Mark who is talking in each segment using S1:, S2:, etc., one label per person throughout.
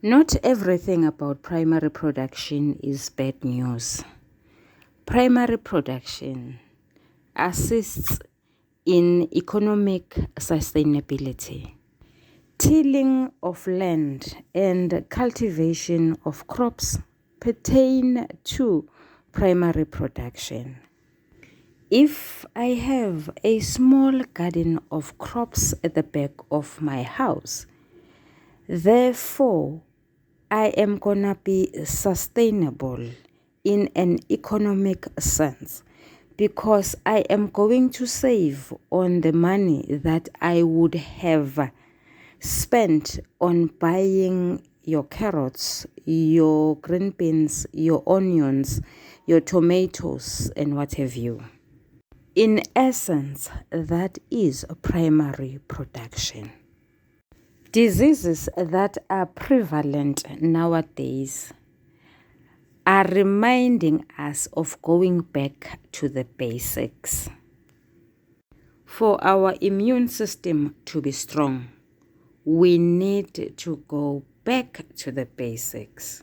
S1: Not everything about primary production is bad news. Primary production assists in economic sustainability. Tilling of land and cultivation of crops pertain to primary production. If I have a small garden of crops at the back of my house, therefore I am gonna be sustainable in an economic sense because I am going to save on the money that I would have spent on buying your carrots, your green beans, your onions, your tomatoes, and what have you. In essence, that is primary production. Diseases that are prevalent nowadays are reminding us of going back to the basics. For our immune system to be strong, we need to go back to the basics.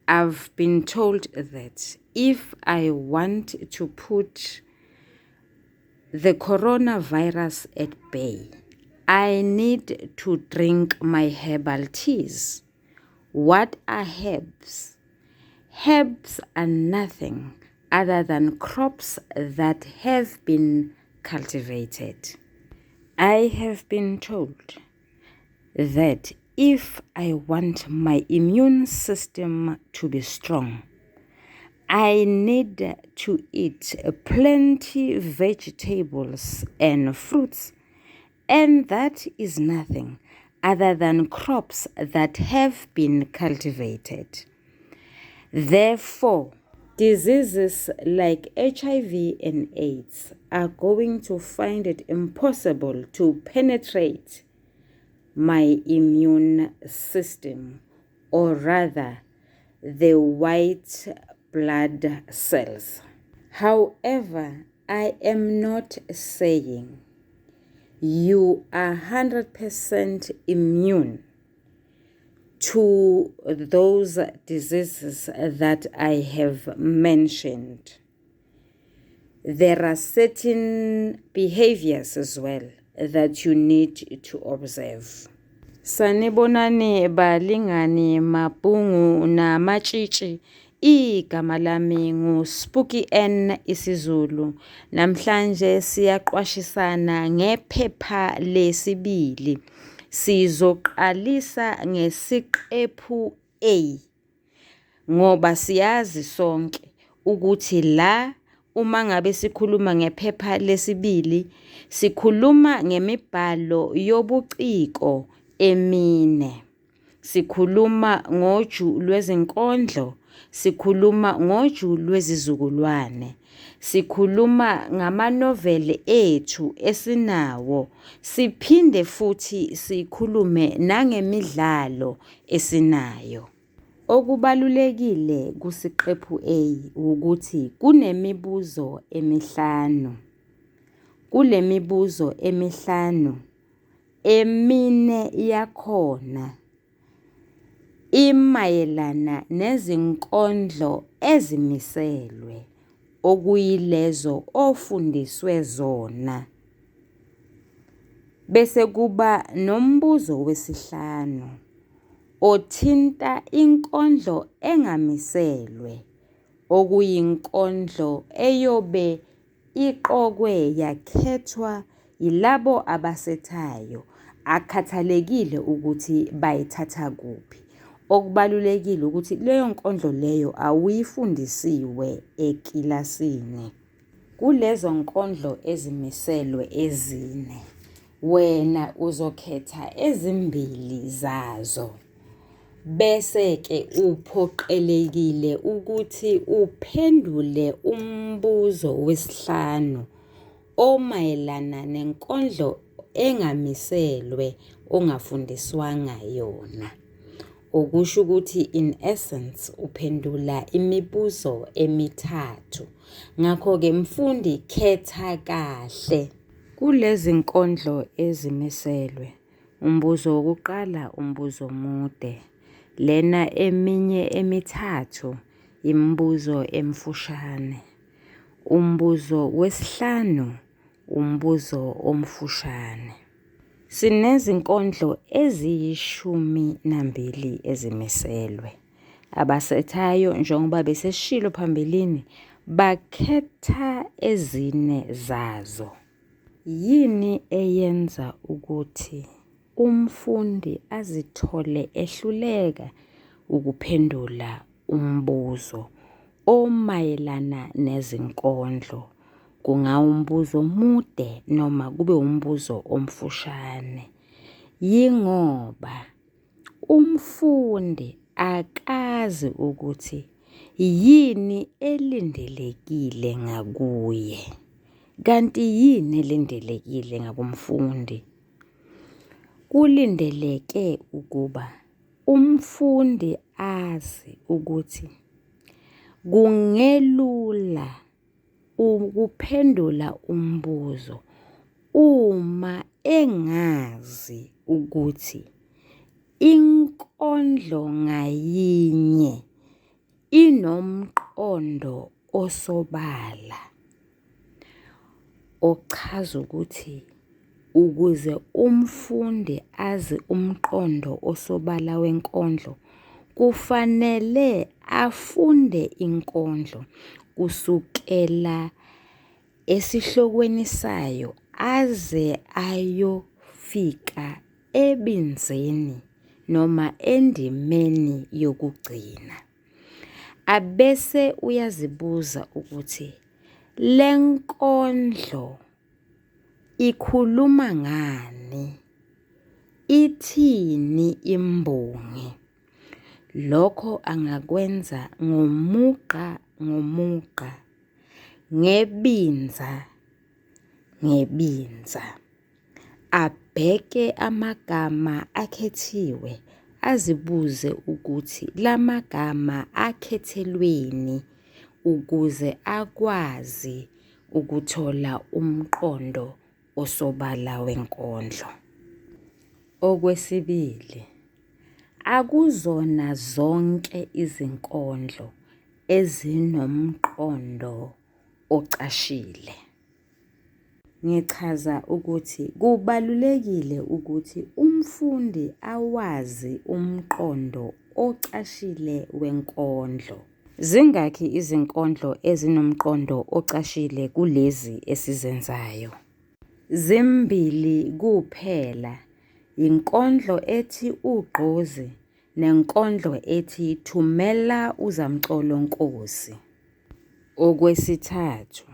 S1: I've been told that if I want to put the coronavirus at bay, I need to drink my herbal teas. What are herbs? Herbs are nothing other than crops that have been cultivated. I have been told that if I want my immune system to be strong, I need to eat plenty vegetables and fruits, and that is nothing other than crops that have been cultivated. Therefore, diseases like HIV and AIDS are going to find it impossible to penetrate my immune system, or rather the white blood cells. However, I am not saying you are 100% immune to those diseases that I have mentioned. There are certain behaviors as well that you need to observe. Sanibonani balingani, mabhungu namatshitshi. Igama lami nguSpooky N isiZulu. Namhlanje siyaqwashisana ngephepha lesibili. Sizoqalisa ngesiqephu A ngoba siyazi sonke ukuthi la uma ngabe sikhuluma ngephepha lesibili sikhuluma ngemibhalo yobuciko emine. Sikhuluma ngoju lwezinkondlo, sikhuluma ngoju lwezizukulwane, sikhuluma ngamanoveli ethu esinawo, siphinde futhi sikhulume nangemidlalo esinayo. Okubalulekile kusiqephu A ukuthi kunemibuzo emihlanu. Kule mibuzo emihlanu, emine yakhona imayelana nezinkondlo ezimiselwe, okuyilezo ofundiswe zona. Bese kuba nombuzo wesihlanu othinta inkondlo engamiselwe, okuyinkondlo eyobe iqokwe yakhethwa yilabo abasethayo, akukhathalekile ukuthi bayithatha kuphi. Okubalulekile ukuthi leyo nkondlo leyo awuyifundisiwe ekilasini. Kulezo nkondlo ezimiselwe ezine, wena uzokhetha ezimbili zazo. Bese-ke uphoqelekile ukuthi uphendule umbuzo wesihlanu omayelana nenkondlo engamiselwe ongafundiswanga yona. Okusho ukuthi in essence uphendula imibuzo emithathu. Ngakho-ke mfundi, khetha kahle. Kulezi nkondlo ezimiselwe, umbuzo wokuqala umbuzo omude. Lena eminye emithathu imibuzo emfushane. Umbuzo wesihlanu umbuzo omfushane. Sinezinkondlo eziyishumi nambili ezimiselwe. Abasethayo njengoba beseshilo phambilini bakhetha ezine zazo. Yini eyenza ukuthi umfundi azithole ehluleka ukuphendula umbuzo omayelana nezinkondlo? Kungawumbuzo omude noma kube umbuzo omfushane. Yingoba umfundi akazi ukuthi yini elindelekile ngakuye. Kanti yini elindelekile ngakumfundi? Kulindeleke ukuba umfundi azi ukuthi kungelula ukuphendula umbuzo uma engazi ukuthi inkondlo ngayinye inomqondo osobala ochaza ukuthi ukuze umfundi azi umqondo osobala wenkondlo kufanele afunde inkondlo kusukela esihlokweni sayo aze ayofika ebinzeni noma endimeni yokugcina. Abese uyazibuza ukuthi le nkondlo ikhuluma ngani? Ithini imbongi? Lokho angakwenza ngomugqa ngomugqa, ngebinza ngebinza. Abheke amagama akhethiwe azibuze ukuthi la magama akhethelweni ukuze akwazi ukuthola umqondo osobala wenkondlo. Okwesibili, akuzona zonke izinkondlo ezinomqondo ocashile. Ngichaza ukuthi kubalulekile ukuthi umfundi awazi umqondo ocashile wenkondlo. Zingakhi izinkondlo ezinomqondo ocashile kulezi esizenzayo? Zimbili kuphela, yinkondlo ethi Ugqozi nenkondlo ethi Thumela Uzamcolo Nkosi. Okwesithathu,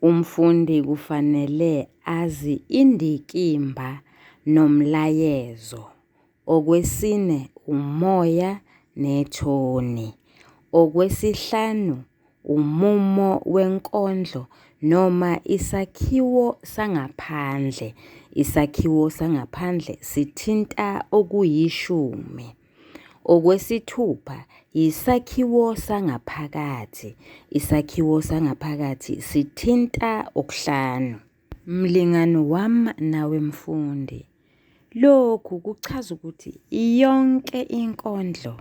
S1: Umfundi kufanele azi indikimba nomlayezo. Okwesine, umoya nethoni. Okwesihlanu, umumo wenkondlo noma isakhiwo sangaphandle. Isakhiwo sangaphandle sithinta okuyishumi. Okwesithupha, yisakhiwo sangaphakathi. Isakhiwo sangaphakathi sithinta okuhlanu. Mlingani wami nawe mfundi, lokhu kuchaza ukuthi yonke inkondlo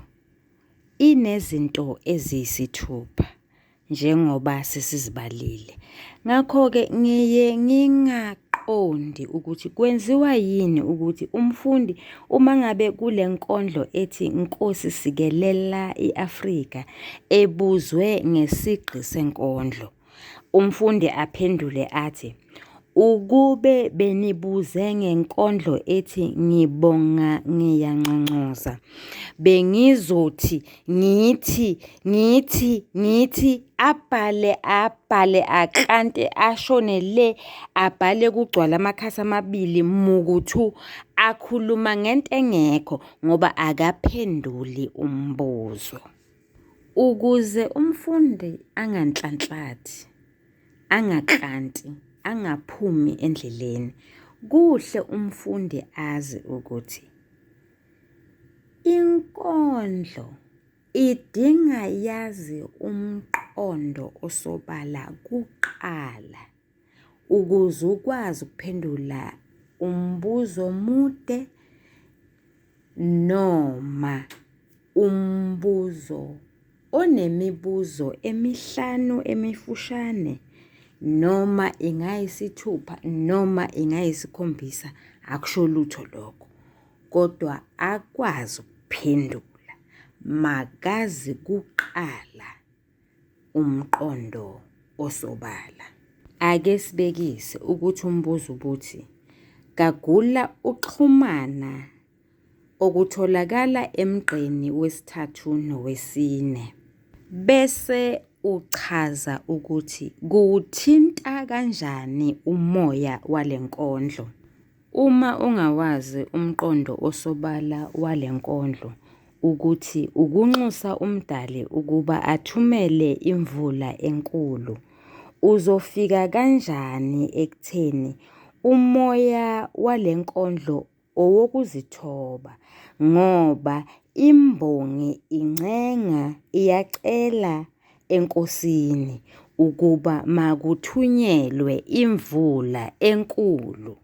S1: inezinto eziyisithupha. Njengoba sesizibalile. Ngakho-ke ngiye ngingaqondi ukuthi kwenziwa yini ukuthi umfundi uma ngabe kule nkondlo ethi Nkosi sikelela i-Afrika ebuzwe ngesigqi senkondlo, umfundi aphendule athi, Ukube benibuze ngenkondlo ethi ngibonga ngiyanconcoza, bengizothi ngithi ngithi ngithi abhale abhale aklante ashone le abhale kugcwale amakhasi amabili mukuthu akhuluma ngento engekho ngoba akaphenduli umbuzo. Ukuze umfundi anganhlanhlathi angaklanti, angaphumi endleleni. Kuhle umfundi azi ukuthi inkondlo idinga yazi umqondo osobala kuqala ukuze ukwazi ukuphendula umbuzo omude noma. umbuzo onemibuzo emihlanu emifushane noma ingayisithupha noma ingayisikhombisa akusho lutho lokho kodwa akwazi ukuphendula makazi kuqala umqondo osobala. Ake sibekise ukuthi umbuzo ubuthi, gagula uxhumana okutholakala emgqeni wesithathu nowesine. Bese uchaza ukuthi kuwuthinta kanjani umoya wale nkondlo. Uma ungawazi umqondo osobala wale nkondlo ukuthi ukunxusa uMdali ukuba athumele imvula enkulu, uzofika kanjani ekutheni umoya wale nkondlo owokuzithoba ngoba imbongi incenga iyacela enkosini ukuba makuthunyelwe imvula enkulu.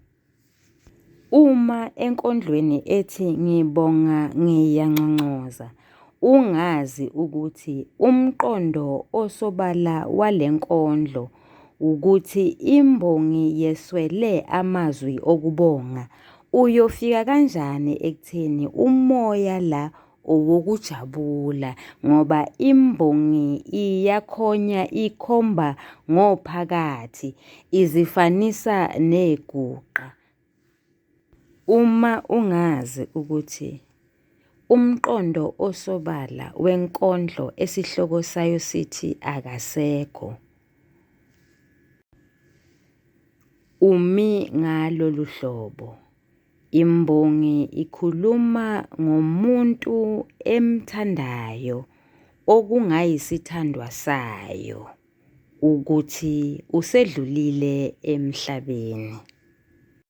S1: Uma enkondlweni ethi ngibonga ngiyanconcoza ungazi ukuthi umqondo osobala wale nkondlo ukuthi imbongi yeswele amazwi okubonga, uyofika kanjani ekutheni umoya la owokujabula ngoba imbongi iyakhonya ikhomba ngophakathi izifanisa neguqa. Uma ungazi ukuthi umqondo osobala wenkondlo esihloko sayo sithi Akasekho umi ngalolu hlobo. Imbongi ikhuluma ngomuntu emthandayo okungayisithandwa sayo ukuthi usedlulile emhlabeni.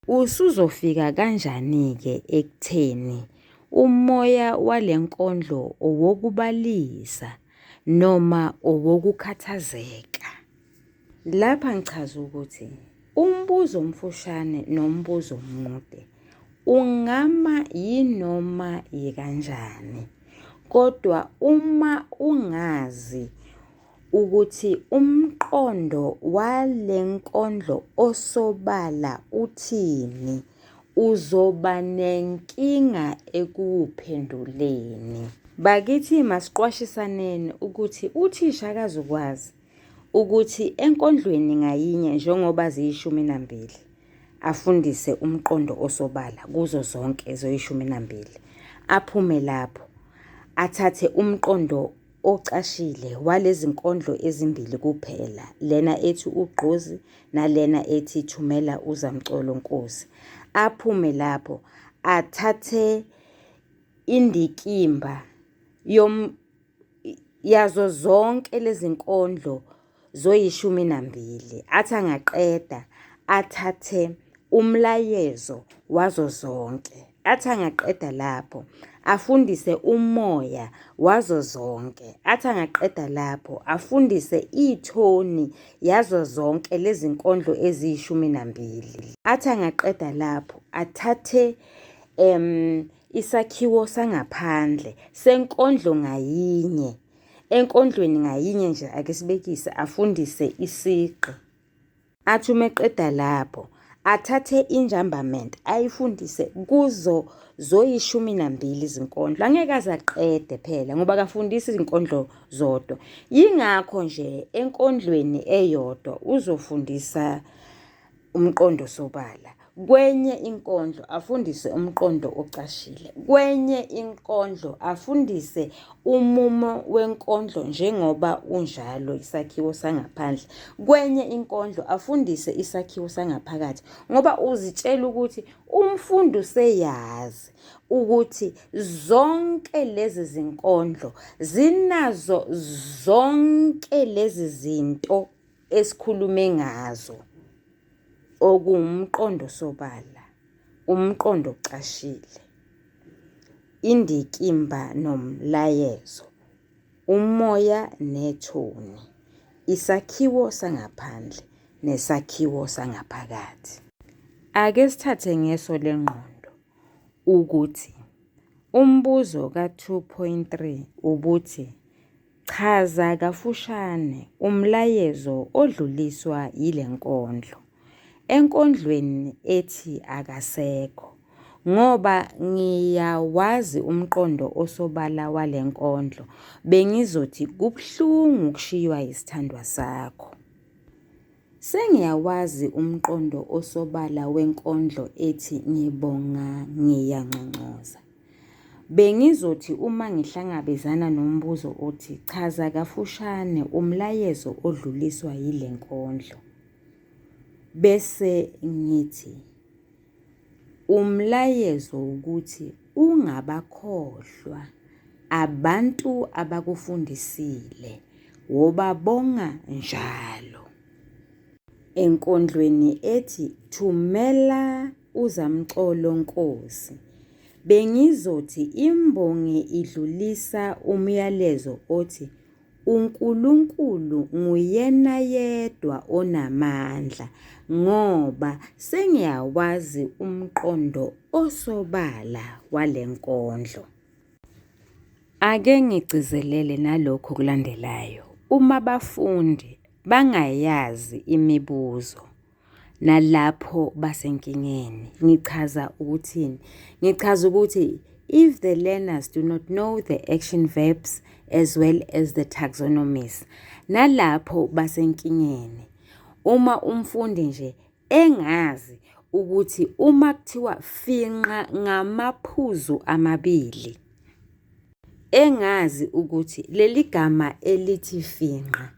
S1: Usuzofika kanjani-ke ekutheni umoya wale nkondlo owokubalisa noma owokukhathazeka? Lapha ngichaza ukuthi umbuzo omfushane nombuzo omude ungama yinoma yikanjani kodwa uma ungazi ukuthi umqondo wale nkondlo osobala uthini, uzoba nenkinga ekuwuphenduleni. Bakithi masiqwashisaneni ukuthi uthisha akazukwazi ukuthi enkondlweni ngayinye njengoba ziyishumi nambili afundise umqondo osobala kuzo zonke zoyishumi nambili aphume lapho athathe umqondo ocashile walezi nkondlo ezimbili kuphela lena ethi ugqozi nalena ethi thumela uzamcolo nkosi aphume lapho athathe indikimba yom yazo zonke lezi nkondlo zoyishumi nambili athi angaqeda athathe umlayezo wazo zonke athi angaqeda lapho afundise umoya wazo zonke athi angaqeda lapho afundise ithoni yazo zonke lezi nkondlo eziyishumi nambili athi angaqeda lapho athathe isakhiwo sangaphandle senkondlo ngayinye. Enkondlweni ngayinye nje ake sibekise afundise isigqi. Athi uma eqeda lapho athathe injambament ayifundise kuzo zoyishumi nambili izinkondlo. Angeke aze aqede phela ngoba akafundisi izinkondlo zodwa. Yingakho nje enkondlweni eyodwa uzofundisa umqondo osobala. Kwenye inkondlo afundise umqondo ocashile. Kwenye inkondlo afundise umumo wenkondlo njengoba unjalo isakhiwo sangaphandle. Kwenye inkondlo afundise isakhiwo sangaphakathi ngoba uzitshela ukuthi umfundi useyazi ukuthi zonke lezi zinkondlo zinazo zonke lezi zinto esikhulume ngazo okuwumqondo osobala, umqondo ocashile, indikimba nomlayezo, umoya nethoni, isakhiwo sangaphandle nesakhiwo sangaphakathi. Ake sithathe ngeso lengqondo ukuthi. Umbuzo ka-2.3 ubuthi chaza kafushane umlayezo odluliswa yile nkondlo. Enkondlweni ethi Akasekho ngoba ngiyawazi umqondo osobala wale nkondlo bengizothi kubuhlungu ukushiywa yisithandwa sakho. Sengiyawazi umqondo osobala wenkondlo ethi Ngibonga Ngiyanconcoza. Bengizothi uma ngihlangabezana nombuzo othi chaza kafushane umlayezo odluliswa yile nkondlo bese ngithi umlayezo ukuthi ungabakhohlwa abantu abakufundisile wobabonga njalo. Enkondlweni ethi Thumela uZamcolo Nkosi, bengizothi imbongi idlulisa umyalezo othi uNkulunkulu nguyena yedwa onamandla ngoba sengiyawazi umqondo osobala wale nkondlo. Ake ngigcizelele nalokhu okulandelayo. Uma abafundi bangayazi imibuzo nalapho basenkingeni, ngichaza ukuthini? Ngichaza ukuthi if the learners do not know the action verbs as well as the taxonomies, nalapho basenkingeni. Uma umfundi nje engazi ukuthi uma kuthiwa finqa ngamaphuzu amabili, engazi ukuthi leli gama elithi finqa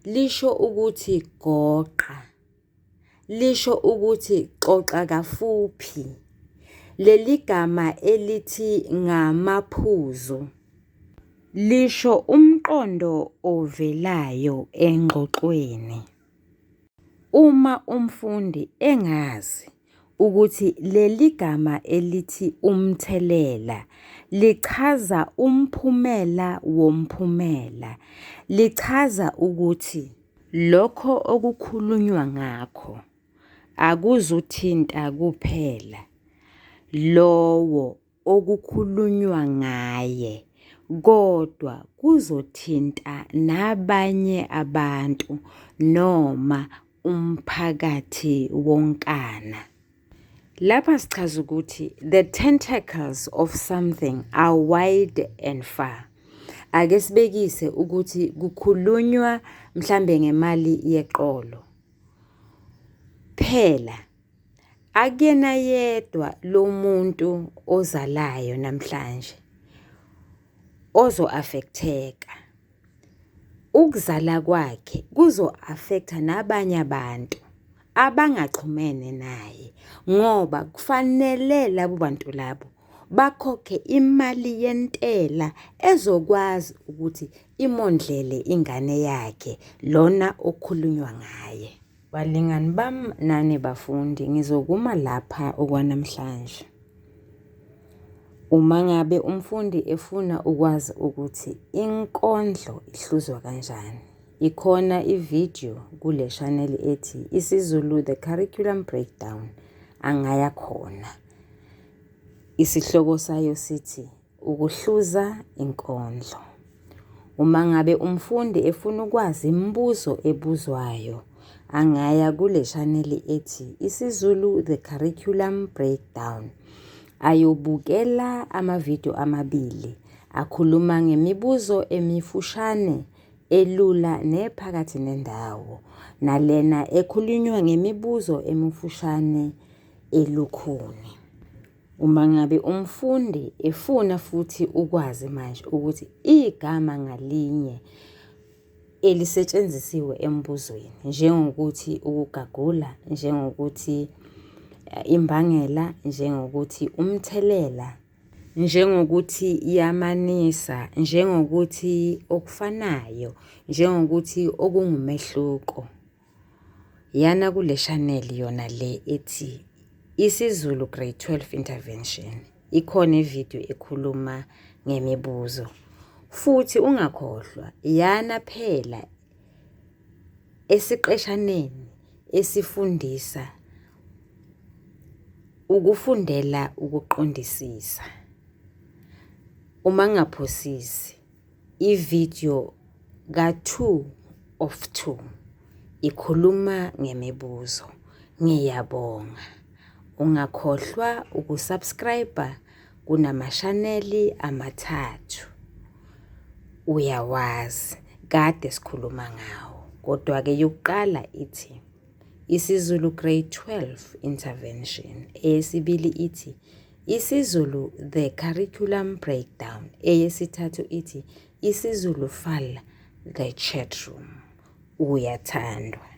S1: lisho ukuthi goqa, lisho ukuthi xoxa kafuphi. Leli gama elithi ngamaphuzu lisho umqondo ovelayo engxoxweni. Uma umfundi engazi ukuthi leli gama elithi umthelela lichaza umphumela womphumela, lichaza ukuthi lokho okukhulunywa ngakho akuzuthinta kuphela lowo okukhulunywa ngaye kodwa kuzothinta nabanye abantu noma umphakathi wonkana. Lapha sichaza ukuthi the tentacles of something are wide and far. Ake sibekise ukuthi kukhulunywa mhlambe ngemali yeqolo. Phela akuyena yedwa lo muntu ozalayo namhlanje ozo-affect-eka. Ukuzala kwakhe kuzo-affect-a nabanye abantu abangaxhumene naye ngoba kufanele labo bantu labo bakhokhe imali yentela ezokwazi ukuthi imondlele ingane yakhe lona okukhulunywa ngaye. Balingani bami nani bafundi ngizokuma lapha okwanamhlanje. Uma ngabe umfundi efuna ukwazi ukuthi inkondlo ihluzwa kanjani, ikhona ividiyo kule shaneli ethi isiZulu The Curriculum Breakdown angaya khona. Isihloko sayo sithi Ukuhluza inkondlo. Uma ngabe umfundi efuna ukwazi imibuzo ebuzwayo, angaya kule shaneli ethi isiZulu The Curriculum Breakdown ayobukela amavidiyo amabili akhuluma ngemibuzo emifushane elula nephakathi nendawo nalena ekhulunywa ngemibuzo emifushane elukhuni. Uma ngabe umfundi efuna futhi ukwazi manje ukuthi igama ngalinye elisetshenzisiwe embuzweni njengokuthi ukugagula, njengokuthi imbangela, njengokuthi umthelela, njengokuthi yamanisa, njengokuthi okufanayo, njengokuthi okungumehluko. Yana kule shaneli yona le ethi isiZulu Grade 12 Intervention. Ikhona ividiyo ekhuluma ngemibuzo. Futhi ungakhohlwa, yana phela esiqeshaneni esifundisa ukufundela ukuqondisisa. Uma ngingaphosisi, ividiyo ka-2 of 2 ikhuluma ngemibuzo. Ngiyabonga. Ungakhohlwa ukusubscribe kunamashaneli amathathu. Uyawazi, kade sikhuluma ngawo. Kodwa-ke yokuqala ithi isiZulu Grade 12 Intervention, eyesibili ithi isiZulu The Curriculum Breakdown, eyesithathu ithi isiZulu Fal The Chat Room. Uyathandwa.